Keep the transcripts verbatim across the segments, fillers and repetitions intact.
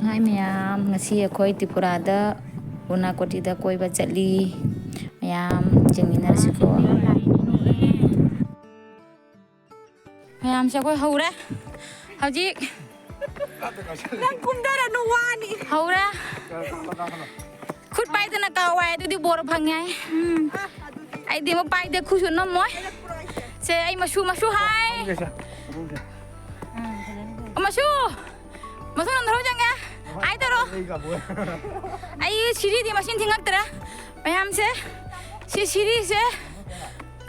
ꯍꯥꯏ ꯃꯌꯥꯝ, ꯉꯁꯤ ꯑꯩꯈꯣꯏ ꯇ꯭ꯔꯤꯄꯨꯔꯥꯗ ꯎꯅꯥꯀꯣꯇꯤꯗ ꯀꯣꯏꯕ ꯆꯠꯂꯤ꯫ ꯃꯌꯥꯝ ꯌꯦꯡꯃꯤꯟꯅꯔꯁꯤꯀꯣ꯫ ꯃꯌꯥꯝꯁꯦ ꯑꯩꯈꯣꯏ ꯍꯧꯔꯦ ꯍꯧꯖꯤꯛ꯫ ꯅꯪ ꯀꯨꯝꯊꯔꯅꯨ, ꯋꯥꯅꯤ꯫ ꯍꯧꯔꯦ꯫ ꯈꯨꯠ ꯄꯥꯏꯗꯅ ꯀꯥꯎ ꯍꯥꯏ, ꯑꯗꯨꯗꯤ ꯕꯣꯔ ꯐꯪꯉꯦ ꯍꯥꯏ꯫ ꯎꯝ꯫ ꯑꯩꯗꯤ ꯑꯃ ꯄꯥꯏꯗꯦ, ꯈꯨꯠꯁꯨ ꯅꯝꯃꯣꯏ꯫ ꯁꯦ, ꯑꯩ ꯃꯁꯨ, ꯃꯁꯨ ꯍꯥꯏ꯫ ꯃꯁꯨ! ꯃꯁꯨ ꯅꯟꯊꯔꯣ ꯆꯪꯉꯦ꯫ ꯍꯥꯏ ꯇꯧꯔꯣ꯫ ꯑꯩ ꯁꯤꯔꯤꯗꯤ ꯃꯁꯤꯡ ꯊꯤꯉꯛꯇ꯭ꯔꯦ꯫ ꯃꯌꯥꯝꯁꯦ, ꯁꯤ ꯁꯤꯔꯤꯁꯦ,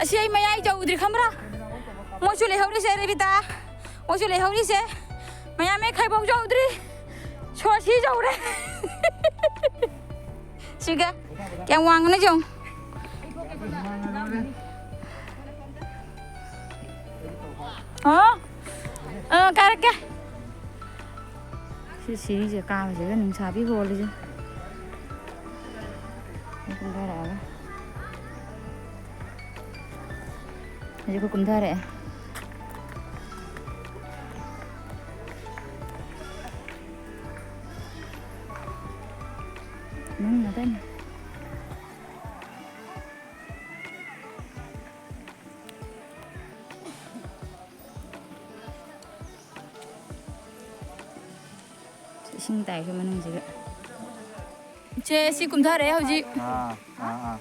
ꯑꯁꯤ ꯑꯩ ꯃꯌꯥꯏ ꯆꯧꯗ꯭ꯔꯤ ꯈꯪꯕ꯭ꯔꯥ? ꯃꯣꯏꯁꯨ ꯂꯩꯍꯧꯔꯤꯁꯦ, ꯔꯦꯕꯤꯇꯥ꯫ ꯃꯣꯏꯁꯨ ꯂꯩꯍꯧꯔꯤꯁꯦ꯫ ꯃꯌꯥꯝ ꯑꯩ ꯈꯥꯏꯕꯣꯛ ꯆꯧꯗ꯭ꯔꯤ꯫ ꯁꯣꯔ ꯁꯤ ꯆꯧꯔꯦ꯫ ꯁꯤꯒ ꯀꯌꯥꯝ ꯋꯥꯡꯉꯅꯣ ꯌꯦꯡꯉꯨ꯫ ꯑꯣ, ꯑ, ꯀꯥꯔꯛꯀꯦ꯫ ꯁꯤ ꯁꯤꯔꯤꯁꯦ ꯀꯥꯕꯁꯤꯗ ꯅꯨꯡꯁꯥꯕꯤ ꯍꯣꯜꯂꯤꯁꯦ꯫ ꯀꯨꯝꯊꯔꯛꯑꯒ꯫ ꯍꯧꯖꯤꯛ ꯑꯩꯈꯣꯏ ꯀꯨꯝꯊꯔꯛꯑꯦ꯫ ꯅꯪ ꯉꯥꯛꯇꯅꯤ꯫ ꯏꯁꯤꯡ ꯇꯥꯏꯁꯦ ꯃꯅꯨꯡꯁꯤꯒ꯫ ꯏꯆꯦ, ꯁꯤ ꯀꯨꯝꯊꯔꯦ ꯍꯧꯖꯤꯛ꯫ ꯑꯥ, ꯑꯥ, ꯑꯥ꯫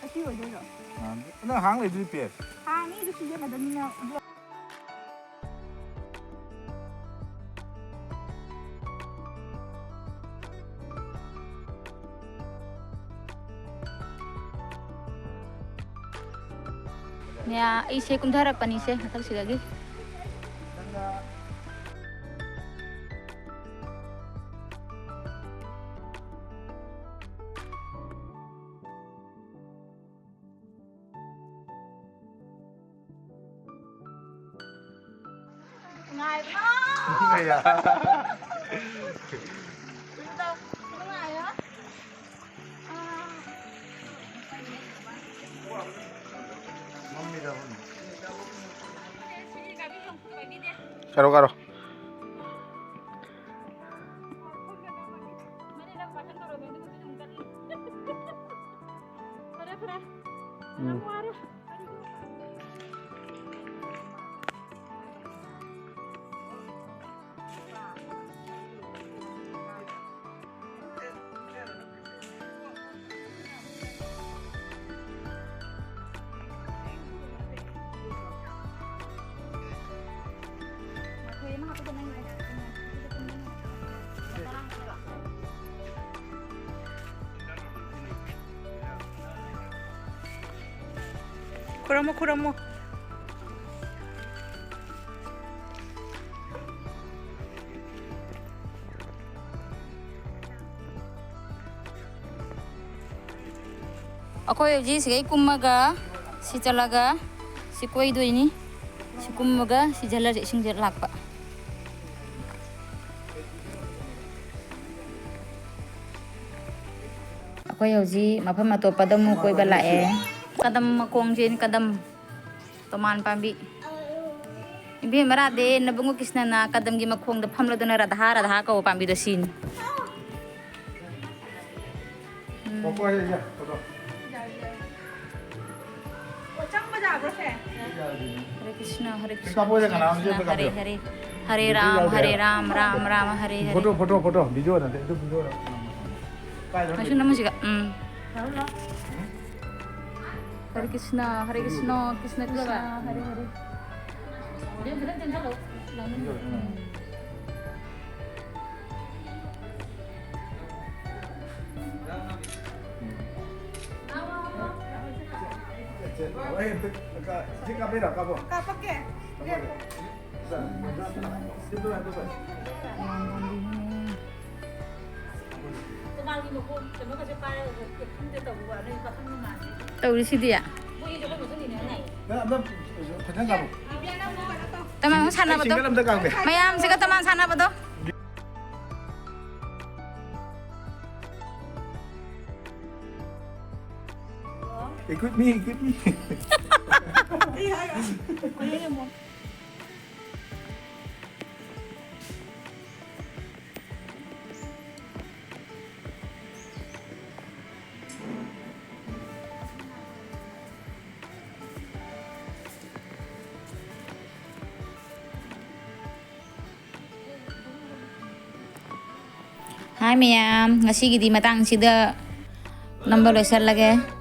ꯑꯁꯤ ꯑꯣꯏꯗꯣꯏꯔꯣ? ꯑꯥ, ꯅꯪ ꯍꯥꯡ ꯂꯩꯗꯨꯗꯤ ꯄꯦ꯫ ꯍꯥꯡꯉꯤ, ꯑꯗꯨ ꯁꯤꯖꯤꯟꯅꯗꯕꯅꯤꯅ꯫ ꯌꯥ, ꯑꯩꯁꯦ ꯀꯨꯝꯊꯔꯛꯄꯅꯤꯁꯦ ꯃꯊꯛꯁꯤꯗꯒꯤ꯫ ꯅꯨꯡꯉꯥꯏꯕ꯭ꯔꯣ? ꯅꯨꯡꯉꯥꯏꯌꯦ꯫ ꯀꯥꯔꯣ, ꯀꯥꯔꯣ꯫ ꯈꯨꯔꯝꯃꯣ, ꯈꯨꯔꯝꯃꯣ꯫ ꯑꯩꯈꯣꯏ ꯍꯧꯖꯤꯛ ꯁꯤꯒꯩ ꯀꯨꯝꯃꯒ ꯁꯤ ꯆꯠꯂꯒ ꯁꯤ ꯀꯣꯏꯗꯣꯏꯅꯤ꯫ ꯁꯤ ꯀꯨꯝꯃꯒ ꯁꯤ ꯖꯜꯂꯁꯦ ꯏꯁꯤꯡꯁꯦ ꯂꯥꯛꯄ꯫ ꯑꯩꯈꯣꯏ ꯍꯧꯖꯤꯛ ꯃꯐꯝ ꯑꯇꯣꯞꯄꯗ ꯑꯃꯨꯛ ꯀꯣꯏꯕ ꯂꯥꯛꯑꯦ꯫ ꯀꯗꯝ ꯃꯈꯣꯡꯁꯦ ꯀꯗꯝ ꯇꯣꯃꯥꯟ ꯄꯥꯝꯕꯤ꯫ ꯏꯕꯦꯝꯃ ꯔꯥꯙꯦ, ꯅꯕꯨꯡꯉꯣ ꯀ꯭ꯔꯤꯁꯅꯅ ꯀꯗꯝꯒꯤ ꯃꯈꯣꯡꯗ ꯐꯝꯂꯗꯨꯅ ꯔꯥꯙꯥ ꯔꯥꯙꯥ ꯀꯧꯕ ꯄꯥꯝꯕꯤꯗꯣ ꯁꯤꯅꯤ꯫ ꯎꯝ꯫ ꯍꯣꯏ, ꯍꯣꯏ, ꯌꯥꯏ, ꯌꯥꯏ, ꯐꯣꯇꯣ꯫ ꯍꯔꯦ ꯀ꯭ꯔꯤꯁꯅ, ꯍꯔꯦ ꯀ꯭ꯔꯤꯁꯅ, ꯀ꯭ꯔꯤꯁꯅ ꯀ꯭ꯔꯤꯁꯅ, ꯍꯔꯦ ꯍꯔꯦ, ꯍꯔꯦ ꯔꯥꯝ, ꯍꯔꯦ ꯔꯥꯝ, ꯔꯥꯝ ꯔꯥꯝ ꯍꯔꯦ ꯍꯔꯦ꯫ ꯐꯣꯇꯣ, ꯐꯣꯇꯣ, ꯐꯣꯇꯣ, ꯚꯤꯗꯤꯑꯣ ꯅꯠꯇꯦ, ꯑꯗꯨ ꯚꯤꯗꯤꯑꯣ ꯅꯠꯇꯦ꯫ ꯀꯥꯏꯗꯅꯣ? ꯃꯁꯤ ꯅꯝꯃꯨꯁꯤꯒ, ꯎꯝ꯫ ꯍꯔꯦ ꯀ꯭ꯔꯤꯁꯅ, ꯍꯔꯦ ꯀ꯭ꯔꯤꯁꯅ, ꯀ꯭ꯔꯤꯁꯅ ꯀ꯭ꯔꯤꯁꯅ, ꯍꯔꯦ ꯍꯔꯦ꯫ ꯁꯤ ꯀꯥꯞꯄꯤꯔꯣ, ꯀꯥꯞꯄꯣ꯫ ꯀꯥꯞꯄꯛꯀꯦ꯫ ꯇꯧꯔꯤꯁꯤꯗꯤ꯫ ꯅꯪ ꯑꯝꯇ ꯐꯖꯅ ꯀꯥꯞꯄꯣ꯫ ꯇꯃꯥꯟ ꯑꯃꯨꯛ ꯁꯥꯟꯅꯕꯗꯣ꯫ ꯁꯤꯡꯒꯜ ꯑꯝꯇ ꯀꯥꯞꯀꯦ꯫ ꯃꯌꯥꯝꯁꯤꯒ ꯇꯃꯥꯟ ꯁꯥꯟꯅꯕꯗꯣ꯫ Equip me, equip me. ꯍꯥꯏ ꯃꯌꯥꯝ, ꯉꯁꯤꯒꯤꯗꯤ ꯃꯇꯥꯡꯁꯤꯗ ꯅꯝꯕ ꯂꯣꯏꯁꯤꯜꯂꯒꯦ꯫